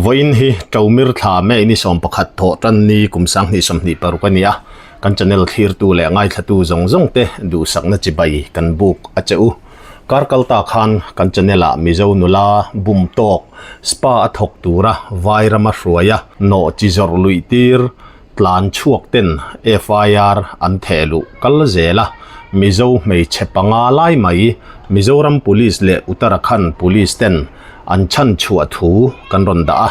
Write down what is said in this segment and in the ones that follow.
Vawiin hi Ṭomir thla May ni 11 thawh ṭan ni kum 2026 a ni a, kan channel thlirtu leh ngaithlatu zawng zawng te duhsakna chibai kan buk a che u. Kar kal ta khan kan channel ah Mizo nula bum tawk spa a thawk tura vai rama hruaia nawh chi zawrh luih tir Tlan chhuak ten FIR an theh luh kal zel a, Mizo hmeichhe panga lai mai Mizoram Police leh Uttarakhand Police ten an chhan chhuah thu kan rawn dah a,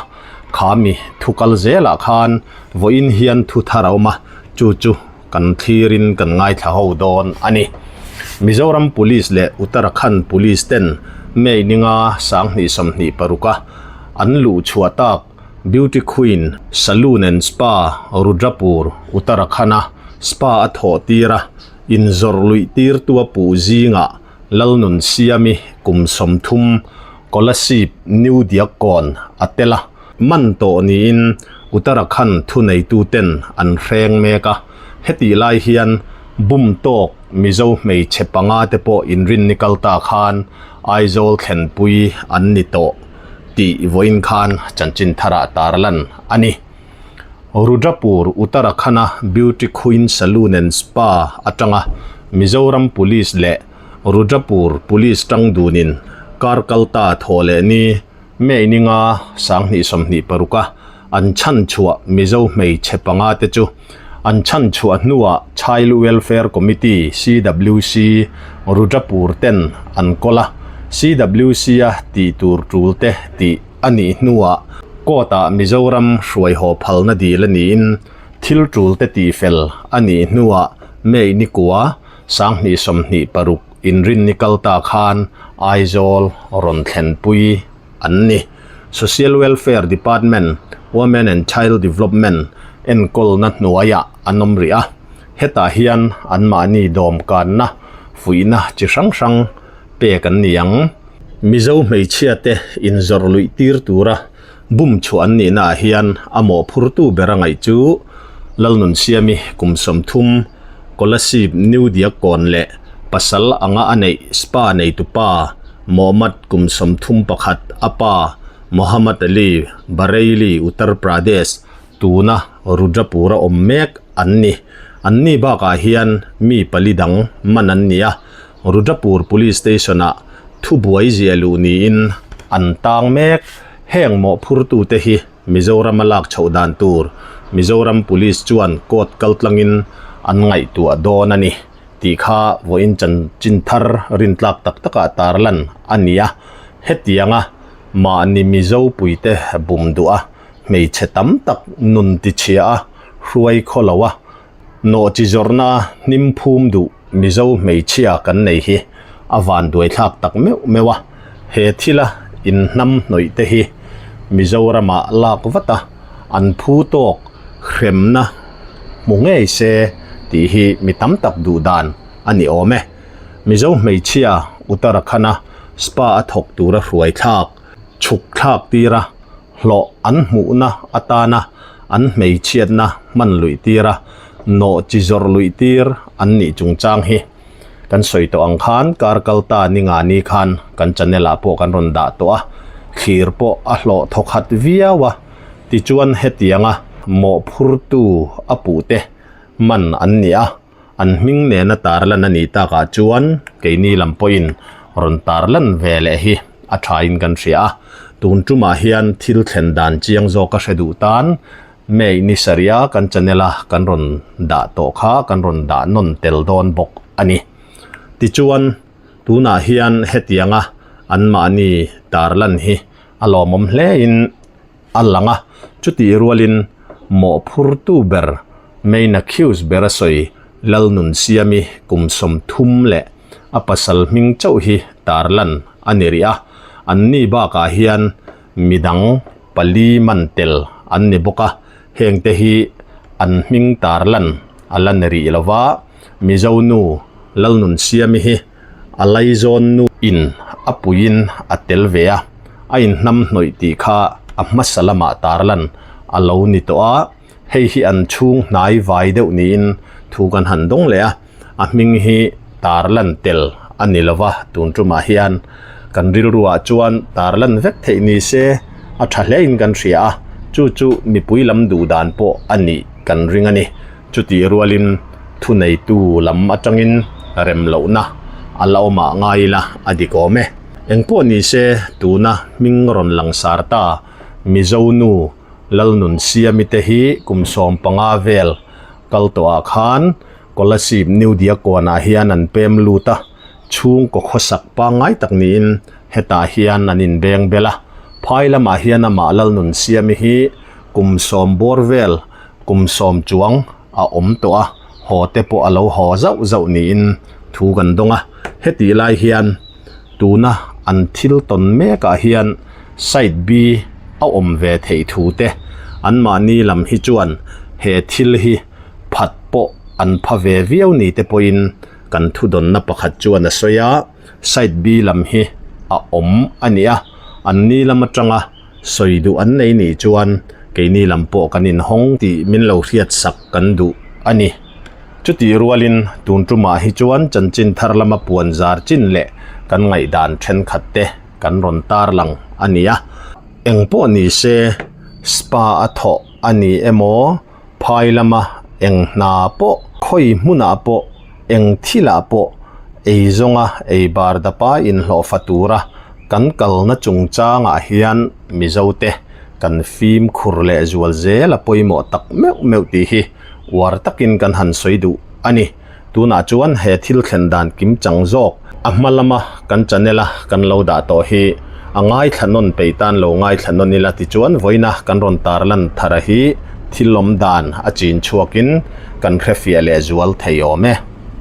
kha mi thu kal zelah khan vawiin hian thu thar a awm a, chu chu kan thlirin kan ngaithla ho dawn a ni. Mizoram Police leh Uttarakhand Police ten May ninga 2026 a an luh chhuah tak Beauty Queen Saloon and Spa, Rudrapur, Uttarakhand-a spa a thawh tir a, inzawrh luih tirtu a puh zingah Lalnun Siami kum 30, Kolasib, New Diakkawn a tel a, man tawh niin Uttarakhand thuneituten an hreng mek a. Hetih lai hian bum tawk Mizo hmeichhe panga te pawh inrinni kal ta khan Aizawl thlenpui an ni tawh. tih vawiin khan chanchin tharah tarlan a ni. Rudrapur, Uttarakhand-a Beauty Queen Saloon and Spa atanga Mizoram Police leh Rudrapur Police tang dunin kar kalta thawh leh ni May ninga 2026-a an chhan chhuah Mizo hmeichhe panga te chu an chhan chhuah hnuah Child Welfare Committee, CWC, Rudrapur ten an kawl a, CWC-a tih tur tul te tih a nih hnuah court-ah Mizoram hruaihaw phalna dil a niin thil tul te tihfel a nih hnuah May nikua 2026 inrinni kal ta khan Aizawl rawn thlenpui an ni. Social Welfare Department, Women and Child Development enkawlna hnuaiah an awm rih a, hetah hian anmahni dawmkanna fuihna chi hrang hrang pek an ni ang. Mizo hmeichhiate inzawrh luih tir tura bum chhuah an nihnaah hian a mawhphurtu ber a ngaih chu Lalnunsiami kum 30, Kolasib New Diakkawn leh pasal anga a neih spa neitupa Mohammad kum 31, a pa Mohammad Ali, Bareilly, Uttar Pradesh, tuna Rudrapur-a awm mek an ni. Anni bakah hian mi pali dang man an ni a, Rudrapur Police Station-ah thubuai ziah luh niin an tang mek. Heng mawhphurtute hi Mizoram-a lak chhoh dan tur Mizoram Police chuan court kaltlangin an ngaihtuah dawn a ni. Tih kha vawiin chanchin thar rintlak tak takah tarlan a ni a, hetianga mahni Mizo puite bum duh a, hmeichhe tam tak nun tichhia a, hruai khaw lo a, nawhchi zawrhna hnim phum duh Mizo hmeichhia kan nei hi a vanduaithlak tak meuh meuh a, he thila inhnam hnawih te hi Mizoramah lak vat a, an phu tawk hremna hmu ngei se tih hi mi tam tak duh dan a ni awm e. Mizo hmeichhia Uttarakhand-a spa a thawk tura hruai thlak, chhuk thlak tira hlawh an hmuhna atana an hmeichhiatna hman luih tira nawh chi zawrh luih tir an nih chungchang hi kan sawi tawh ang khan kar kal ta ni nga ni khan kan channel ah pawh kan rawn dah tawh a, thlir pawh a hlawh thaw khat viau a, tichuan hetianga mawhphurtu a puh te man an ni a, an hming nena tarlan a nih takah chuan keini lam pawhin rawn tarlan ve leh hi a thain kan hria a, tun tumah hian thil thlen dan chiang zawk a hre duh tan May ni sarih a kan channel a kan rawn dah tawh kha kan rawn dah nawn tel dawn bawk a ni. Tichuan, tunah hian hetianga anmahni tarlan hi a lawmawm hlein a lang a, chutih rualin mawhphurtu ber main accused ber a sawi Lalnunsiami kum 30 leh a pasal hming chauh hi tarlan a ni rih a, anni bakah hian Midang pali man tel an ni bawk a, hengte hi an hming tarlan a la ni rih lo va, Mizo nu Lalnunsiami hi a laizawn nu in a puiin a tel ve a, a inhnam hnawih tih kha a hmasa lamah tarlan a lo ni tawh a, hei hi an chhung hnai vai deuh niin thu kan han dawng leh a, a hming hi tarlan tel a ni lo va, tun tumah hian kan rilruah chuan tarlan vek theih ni se a tha hle in kan hria a, chu chu mipui lam duh dan pawh a nih kan ring a ni. Chutih rualin thuneitu lam atangin rem lohna a la awm ah ngai ila a dik awm e. Engpawh ni se tuna hming rawn langsar ta Mizo nu Lalnunsiami te hi kum 15 vel kal tawh ah khan Kolasib New Diakkawnah hian an pem lut a, chhungkaw khawsak pangngai tak niin hetah hian an inbeng bel a. Phai lamah hian amah Lalnunsiami hi kum sawm bawr vel, kum sawm chuang a awm tawh a, haw te pawh a lo haw zauh zauh niin thu kan dawng a. Hetih lai hian tuna an thil tawn mekah hian side B a awm ve theih thu te anmahni lam hi chuan he thil hi phat pawh an pha ve viau ni te pawhin kan thudawnna pakhat chuan a sawi a, side B lam hi a awm a ni a, an ni lam atanga sawi duh an nei nih chuan keini lam pawh kan inhawng tih min lo hriat sak kan duh a ni. Chutih rualin tun tumah hi chuan chanchin thar lama puan zar chin leh kan ngaihdan thenkhat te kan rawn tarlang a ni a, engpawh ni se spa a thawh a ni emaw, Phai lama eng hna pawh, khawi hmunah pawh, eng thilah pawh ei zawnga ei bar dapa inhlawhfa tura kan kalna chungchangah hian Mizote kan fimkhur leh zual zel a pawimawh tak meuh meuh tih hi uar takin kan han sawi duh a ni. Tunah chuan he thil thlen dan kim chang zawk a hma lama kan channel a kan lo dah tawh hi a ngaithla nawn peih tan lo ngaithla nawn ila tichuan vawiina kan rawn tarlan thar a hi thil awm dan a chin chhuakin kan hrefiah leh zual thei awm e.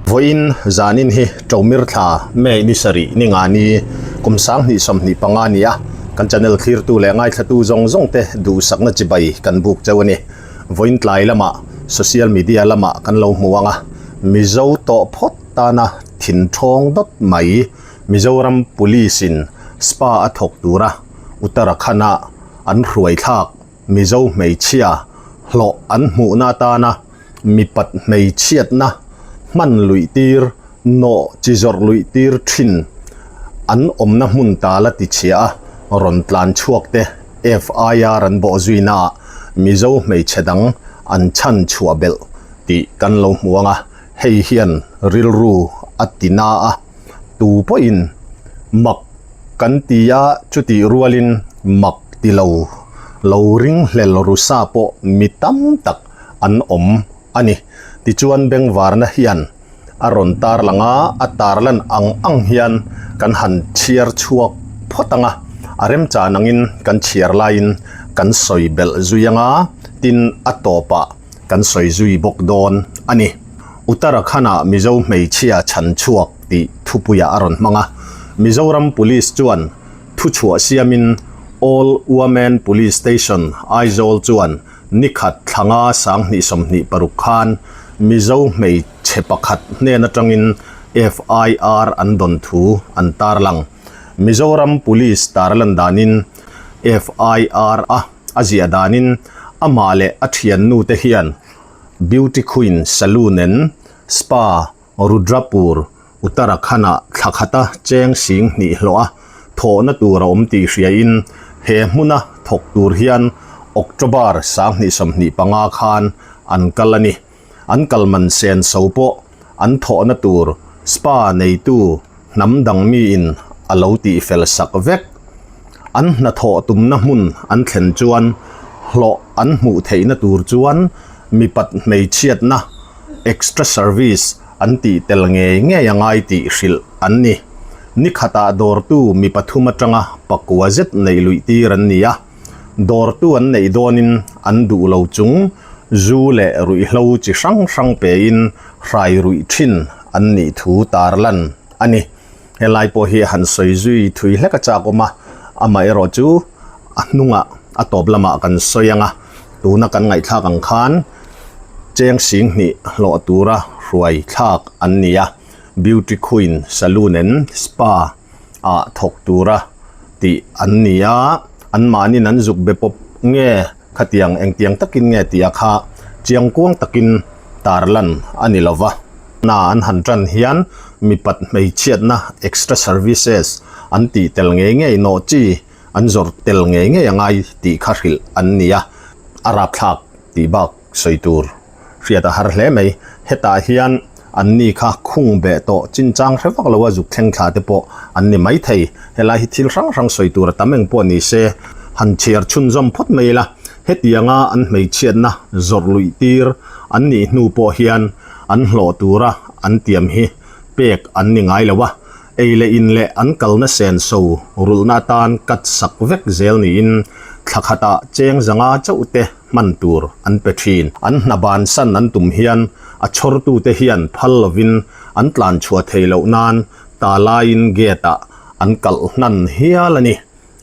Vawiin zanin hi Ṭomir thla May ni sarih ni nga ni kum 2025 ni a kan channel thlirtu leh ngaithlatu zawng zawng te duhsakna chibai kan buk cheu a ni. Vawiin tlai lamah social media lamah kan lo hmu ang a, Mizo tawh phawt tana thin thawng dawt mai Mizoram Police in spa a thawk tura Uttarakhand-a an hruai thlak Mizo hmeichhia hlawh an hmuhna atana mipat hmeichhiatna hman luih tir nawh chi zawrh luih tir thin an awmna hmun tala tichhia a rawn tlan chhuak te FIR an bawh zuinaah Mizo hmeichhe dang an chhan chhuah belh tih kan lo hmu ang a, hei hian rilru a ti na a, tu pawhin mak kan ti a, chutih rualin mak ti lo lo ringhlel ru sa pawh mi tam tak an awm a ni. Tichuan bengvarna hian a rawn tarlang a, a tarlan ang ang hian kan han chhiar chhuak phawt ang a, a remchan angin kan chhiar laiin kan sawi belh zui ang a, tin a tawpah kan sawi zui bawk dawn a ni. Uttarakhand-ah Mizo hmeichhia chhan chhuak tih thupuiah a rawn hmang a, Mizoram Police chuan thuchhuah siamin All Women Police Station, Aizawl chuan Ni khat thlanga 2026 khan Mizo hmeichhe pakhat hnen atangin FIR an dawn thu an tarlang. Mizoram Police tarlan danin FIR a a ziah danin amah leh a thiannu te hian Beauty Queen Saloon and Spa Rudrapur, Uttarakhand-ah thla khata cheng sing hnih hlawh a thawhna tur a awm tih hriain he hmuna thawk tur hian October 2025 khan an kal a ni. An kal man sen so pawh an thawhna tur spa neitu hnam dang miin a lo tihfel sak vek. An hnathawh tumna hmun an thlen chuan hlawh an hmuh theihna tur chuan mipat hmeichhiatna, extra service, an tih tel ngei ngei a ngai tih hrilh an ni. Ni khatah dawrtu mi pathum atanga pakua zet neih luih tir an ni a, dawrtu an neih dawnin an duh lo chung zu leh ruihhlo chi hrang hrang pein hrai ruih thin an nih thu tarlan a ni. Helai pawh hi han sawi zui thui hlek a chak awm a, amaherawh chu a hnungah a tawp lamah kan sawi ang a, tuna kan ngaihthlak ang khan cheng sing hnih hlawh tura hruai thlak an ni a, Beauty Queen Saloon and Spa ah thawk tura tih an ni a, anmahniin an zuk be pawp nge khatiang engtiang takin nge tih a kha chiangkuang takin tarlan a ni lova. Hna an han tan hian mipat hmeichhiatna extra services an tih tel ngei ngei nawh chi. an zawrh tel ngei ngei a ngai tih kha hrilh an ni a, a rapthlak tih bak sawi tur hriat a har hle mai. Hetah hian an ni kha khung beh tawh chinchang hre vak loa zuk thleng thla te pawh an ni maithei. Helai hi thil hrang hrang sawi tur a tam eng pawh ni se, han chhiar chhunzawm phawt mai ila, hetianga an hmeichhiatna zawrh luih tir an nih hnu pawh hian an hlawh tura an tiam hi pek an ni ngai lo a, ei leh in leh an kalna senso rulhna atan cut sak vek zel niin thla khatah cheng zanga chauh te hman tur an pe thin. An hna bansan an tum hian a chhawrtute hian phal lovin an tlan chhuah thei loh nan ta laiin gate ah an kalh hnan hial a ni.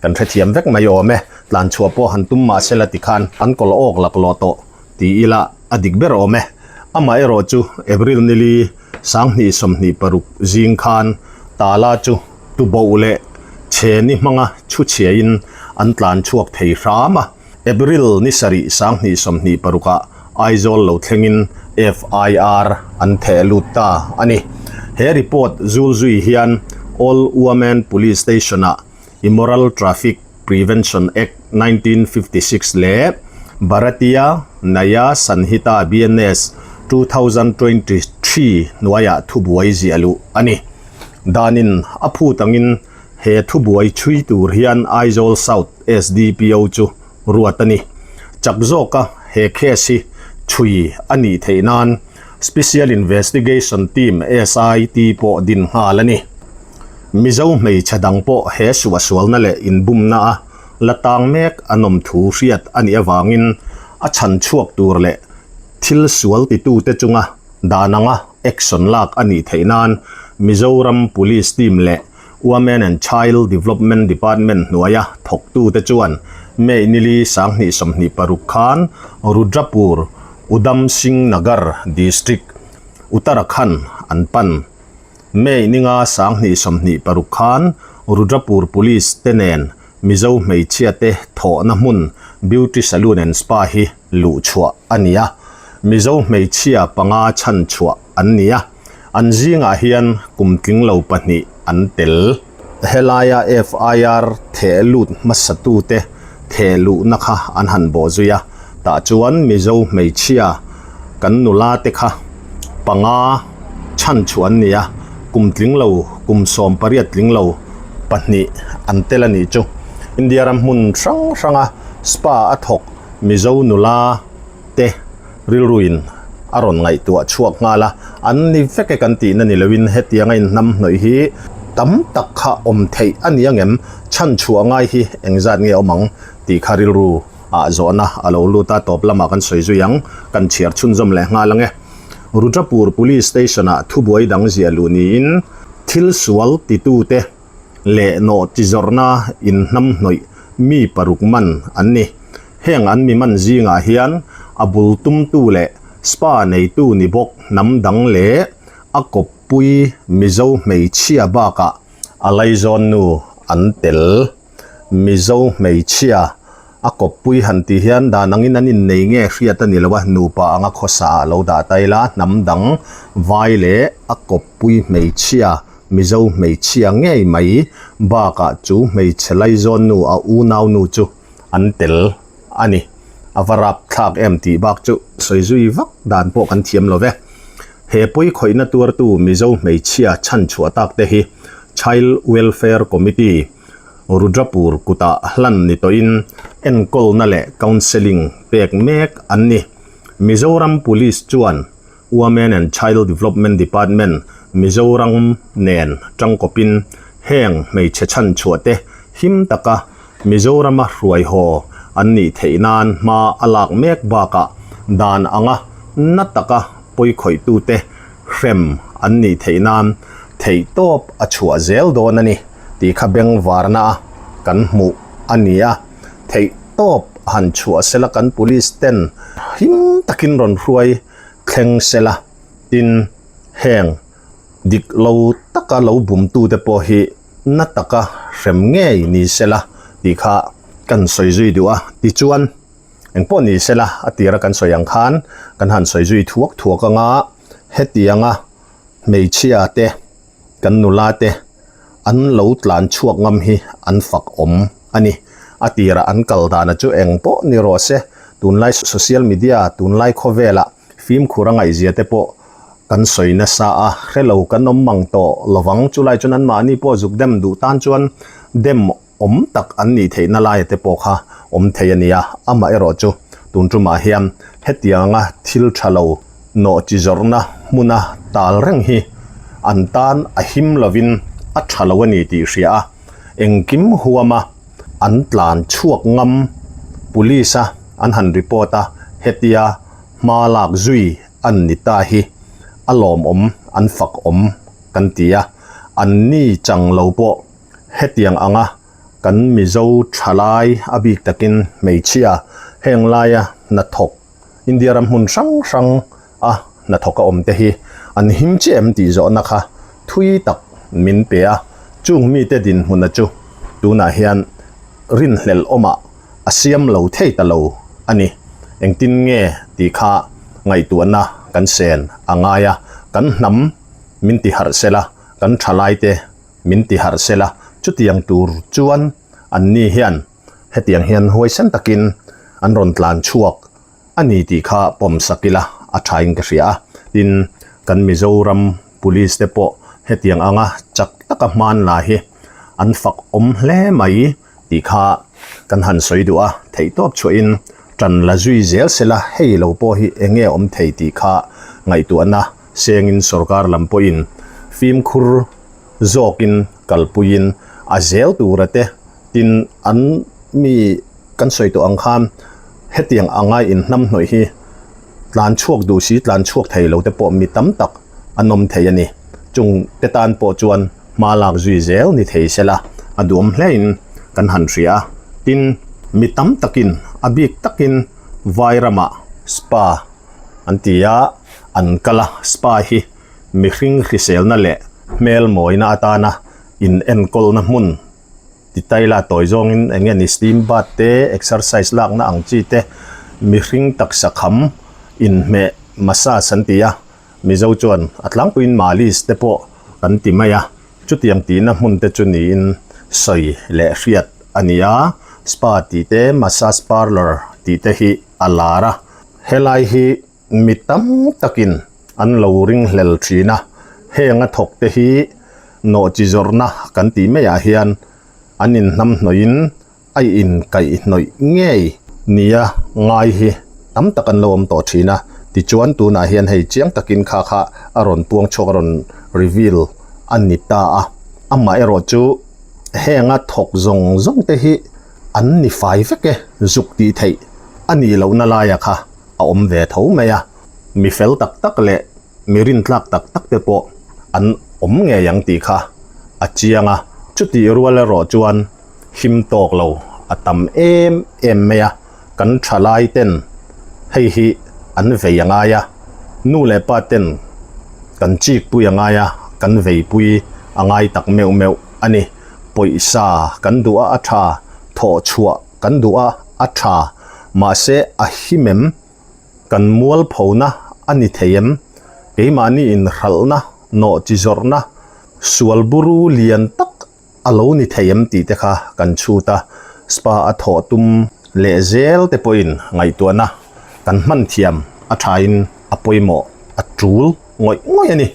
Kan hrethiam vek mai awm e, tlan chhuah pawh han tum mah sela tikhan an kawl awk laklawh tawh ti ila a dik ber awm e. Amaherawh chu April nili 2026 zing khan Tala chu tuboh leh chheni hmanga chhu chhiain an tlan chhuak thei hram a. April ni sarih 2026 ah Aizawl lo thlengin FIR an theh lut ta a ni. He report zul zui hian All Women Police Station-ah Immoral Traffic Prevention Act 1956 leh Bharatiya Nyaya Sanhita, BNS, 2023 hnuaiah thubuai ziah luh a ni. Danin a phut angin he thubuai chhui tur hian Aizawl South SDPO chu ruat a ni. Chak zawka he case hi chhui a nih theih nan Special Investigation Team, SIT, pawh din nghal a ni. Mizo hmeichhe dang pawh he suahsualna leh inbumna a la tang mek an awm thu hriat a nih avangin a chhan chhuak tur leh thil sual titute chunga dan anga action lak a nih theih nan Mizoram Police Team leh Women and Child Development Department hnuaia thawktute chuan May nili 2026 khan Rudrapur, Udham Singh Nagar District, Uttarakhand an pan. May ninga 2026 khan Rudrapur Police te nen Mizo hmeichhia te thawhna hmun Beauty Saloon and Spa hi luh chhuah a ni a, Mizo hmeichhia panga chhan chhuah an ni a, an zingah hian kum tling lo pahnih an tel. Helaia FIR theh lut hmasatute theh luhna kha an han bawh zui a, tah chuan Mizo hmeichhia kan nula te kha panga chhan chu an ni a, kum tling lo, kum 18 tling lo pahnih an tel a nih chu. India ram hmun hrang hranga spa a thawk Mizo nula te rilruin a rawn ngaihtuah chhuak nghal a, an ni vek e kan tihna ni loin hetianga inhnam hnawih hi tam tak kha awm theih a ni angem, chhan chhuah ngai hi engzat nge awm ang tih kha rilru ah zawhna a lo lut a, tawp lamah kan sawi zui ang, kan chhiar chhunzawm leh nghal ang e. Rudrapur Police Station-ah thubuai dang ziah luh niin thil sual titute leh nawh chi zawrhna inhnam hnawih mi paruk man an ni. Heng an mi man zingah hian a bul tumtu leh spa neitu ni bawk hnam dang leh a kawppui Mizo hmeichhia bakah a laizawn nu an tel. Mizo hmeichhia a kawppui han tih hian dan angin an innei nge hriat a ni lo a, nupa anga khawsa ah lo dah ta ila hnam dang vai leh a kawppui hmeichhia Mizo hmeichhia ngei mai bakah chu hmeichhe laizawn nu a unau nu chu an tel a ni. A va rap thlak em tih bak chu sawi zui vak dan pawh kan thiam lo ve. He pawi khawihna tuartu Mizo hmeichhia chhanchhuah tak te hi Child Welfare Committee, Rudrapur kutah hlan ni tawhin enkawlna leh counselling pek mek an ni. Mizoram Police chuan Women and Child Development Department, Mizoram nen tangkawpin heng hmeichhe chhanchhuah te him taka Mizorama hruai haw an nih theih nan hma a lak mek bakah dan anga na taka pawikhawih-tute hrem an nih theih nan theihtawp a chhuah zel dawn a ni tih kha bengvarna a kan hmuh a ni a, theihtawp han chhuah sela kan police ten him takin rawn hruai thleng sela tin heng dik lo taka lo bumtute pawh hi na taka hrem ngei ni sela tih kha kan sawi zui duh a, tichuan engpawh ni sela a tira kan sawi ang khan kan han sawi zui thuak thuak anga hetianga hmeichhia te kan nula te an lo tlan chhuak ngam hi an fak awm. a ni. A tirah an kal dana chu eng pawh ni rawh se, tunlai social media, tunlai khawvelah fimkhur a ngaihzia te pawh kan sawi nasa a, hrelo kan awm mang tawh lovang. Chulai chuan anmahni pawh zuk dem duh tan chuan dem awm tak an nih theihna laia te pawh kha awm thei a nia. Amaherawh chu tun tumah hian hetianga thil tha lo nawh chi zawrhna hmuna tal reng hi an tan a him lovin a tha lo a ni tih hria a, engkim huama an tlan chhuak ngam police a an han report a, hetia hma lak zui an ni ta hi a lawmawm an fak awm kan ti a, an ni chang lo pawh hetiang anga kan Mizo thalai a bik takin hmeichhia heng laia hnathawk India ram hmun hrang hrang a hnathawk a awm te hi an him chiah em tih zawhna kha thui tak min pe a, chung mite dinhmuna chu tunah hian rinhlelh awmah a siam lo thei ta lo a ni. Engtin nge tih kha ngaihtuahna kan sen a ngai a, kan hnam min ti harh sela, kan thalaite min ti harh sela, chutiang tur chuan anni hian hetiang hian huaisen takin an rawn tlan chhuak a ni tih kha pawm sak ila a thain ka hria a. Tin, kan Mizoram Police te pawh hetiang anga chak taka hman la hi an fak awm hle mai tih kha kan han sawi duh a. Theihtawp chhuahin tan la zui zel sela hei lo pawh hi eng nge awm thei tih kha ngaihtuahna sengin sorkar lam pawhin fimkhur zawkin kalpuiin a zel tura te tin an mi kan sawi tawh ang khan hetiang anga inhnamhnawih hi tlan chhuak duh si tlan chhuak thei lo te pawh mi tam tak an awm thei a ni. Chung te tan pawh chuan hma lak zui zel ni thei sela a duhawm hlein kan han hria a. Tin, mi tam takin a bik takin vai ramah spa an ti a, an kal a, spa hi mihring hriselna leh hmel mawina atana inenkawlna hmun Ti taila tawi zawngin eng nge ni steam bath te, exercise lakna ang chi te, mihring taksa kham inhmeh massage an ti a, Mizo chuan a tlangpuiin malis te pawh kan ti mai a, chutiang tihna hmun te chu niin sawi leh hriat a ni a, spa tih te, massage parlour tih te hi a lar a, helai hi mi tam takin an lo ringhlel thin a, heng a thawk te hi nawhchi zawrhna kan tih maiah hian an inhnamhnawih in a inkaihhnawih ngei nia ngai hi tam tak an lo awm tawh thin a, tichuan tunah hian hei chiang takin kha kha a rawn puang chhuak a rawn reveal a ni ta a, amaherawh chu heng a thawk zawng zawng te hi an ni fai vek e zuk tih theih a nih lohna laia kha. a awm ve tho mai a, mi fel tak tak leh mi rintlak tak tak te pawh an awm ngei ang tih kha a chiang a, chutih rual erawh chuan him tawk lo a tam em em mai a, kan thalai ten hei hi an vei a ngai a, nu leh pa ten kan chik pui a ngai a, kan vei pui a ngai tak meuh meuh a ni, pawisa kan duh a a tha thawh chhuah Kan duh a, a tha. Mahse, a him em? Kan mualphona a ni thei em? Keimahni inhralhna, nawhchi zawrhna, sual buru lian tak a lo ni thei em tih te kha kan chhut a. Spa a thawh tum leh zel te pawhin ngaihtuahna kan hman thiam a thain a pawimawh a tul ngawih ngawih a ni.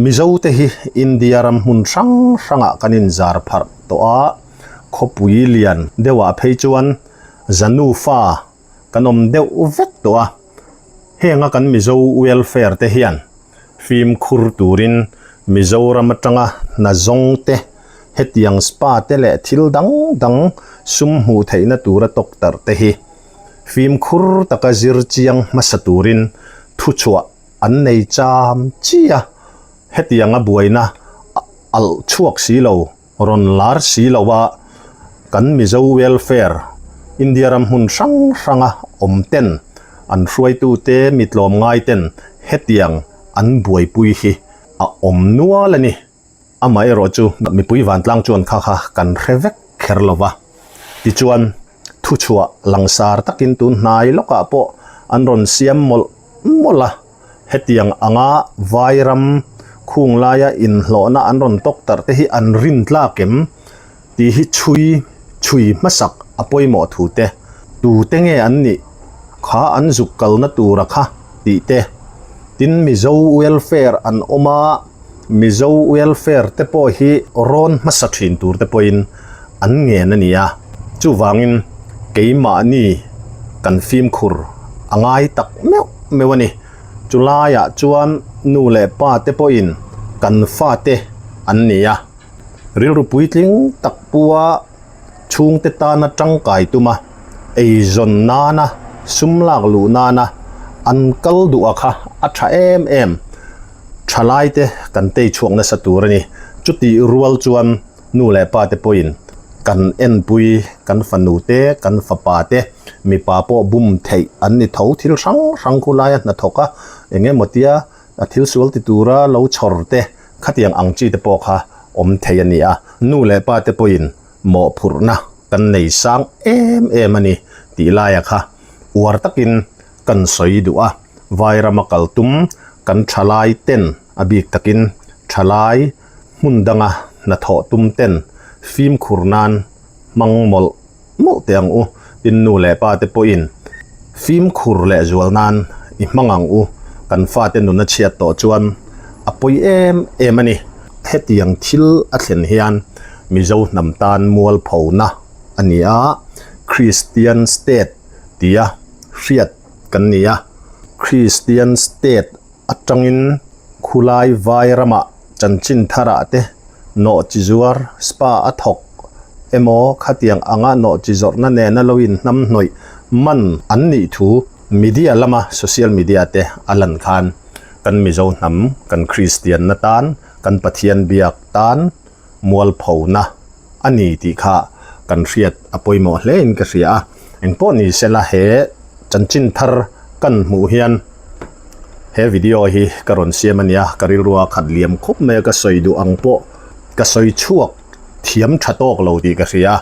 Mizote hi India ram hmun hrang hrangah kan inzar pharh tawh a. Khawpui lian deuhah phei chuan Zanufa kan awm deuh vek tawh a, henga kan Mizo welfare te hian fimkhur turin Mizoram atanga hna zawng te, hetiang spa te leh thil dang dang sum hmuh theihna tura tawktarh te hi fimkhur taka zir chiang hmasa turin thuchhuah an nei cham chi a, hetianga buaina alh chhuak si lo. Rawn lar si lo a, kan Mizo welfare India ram hmun hrang hranga awm ten an hruaitute mi tlawmngai ten hetiang an buaipui hi a awm nual a ni. Amaherawh chu mipui vantlang chuan kha kha kan hre vek kher lo va. Tichuan thuchhuah langsar takin tun hnai lawkah pawh an rawn siam mawlh mawlh a. Hetiang anga vai ram khung laia inhlawhna an rawn tawk tarh te hi an rin tlak em tih hi chhui Chhui hmasak a pawimawh thu te, tute nge an nih kha an zuk kalna tura kha tih te, tin Mizo welfare an awm a, Mizo welfare te pawh hi rawn hmasa thin tur te pawhin an ngen a ni a, chuvangin keimahni kan fimkhur a ngai tak meuh meuh a ni. Chulaiah chuan nu leh pa te pawhin kan fate an ni a. Rilru puitling tak pua chhungte tana tangkai tuma eizawn nana sum lak luh nana an kal duh a kha a tha em em. Thalaite kan tei chhuak nasa tur a ni. Chutih rual chuan nu leh pa te pawhin kan enpui kan fanu te kan fapa te mipa pawh bum theih an ni tho thil hrang hrang khulaia hnathawk a eng emaw tia A thil sual ti tura lo chhawr te khatiang ang chi te pawh kha awm thei a ni a, nu leh pa te pawhin mawhphurhna kan nei sang em em a ni tih laia kha uar takin kan sawi duh a, Vairama kal tum kan thalai ten a bik takin thalai hmun danga hnathawh tum ten fimkhur nan hmang mawlh mawlh teh ang u, tin nu leh pa te pawhin fimkhur leh zual nan i hmang ang u, kan fate nun a chhiat tawh chuan a pawi em em a ni. Hetiang thil a thlen hian Mizo hnam tan mualphona a ni a, Kristian state tia hriat kan ni a, Kristian state atangin khulai vai ramah chanchin tharah te nawhchi zuar spa a thawk emaw khatiang anga nawhchi zawrhna nena lo inhnamhnawih man an nih thu media lama social media te a lan khan kan Mizo hnam kan Kristianna tan kan Pathian biak tan mualphona a ni tih kha kan hriat a pawimawh hle in ka hria a, engpawh ni sela he chanchin thar kan hmuh hian he video hi ka rawn siam a nia, ka rilrua khat liam khawp mai a ka sawi duh ang pawh ka sawi chhuak thiam tha tawk lo tih ka hria,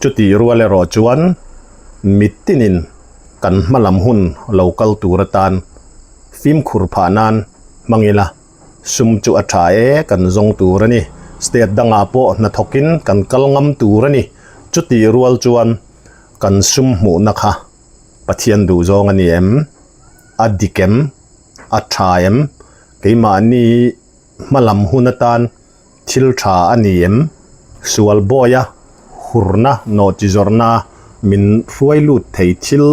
chutih rual erawh chuan mitinin kan hma lam hun lo kal tur atan fimkhur phah nan hmang ila. Sum chu a tha e, kan zawng tur a ni. State dangah pawh hnathawkin kan kal ngam tur a ni. Chutih rual chuan kan sum hmuhna kha Pathian duhzawng a ni em? A dik em? A tha em? Keimahni hmalam hun atan Thil tha a ni em? Sual bawia hurna nawhchi zawrhna min hruai lut thei thil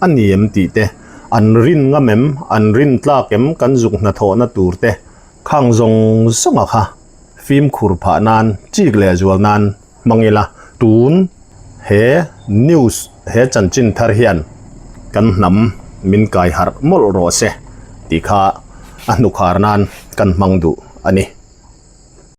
a ni em tih te, an rin ngam em, an rin tlak em kan zuk hnathawhna tur te khang zawng zawnga kha fimkhur phah nan chik leh zual nan hmang ila tun he news he chanchin thar hian kan hnam min kai harh mawlh rawh se tih kha a hnukhar nan kan hmang duh a ni.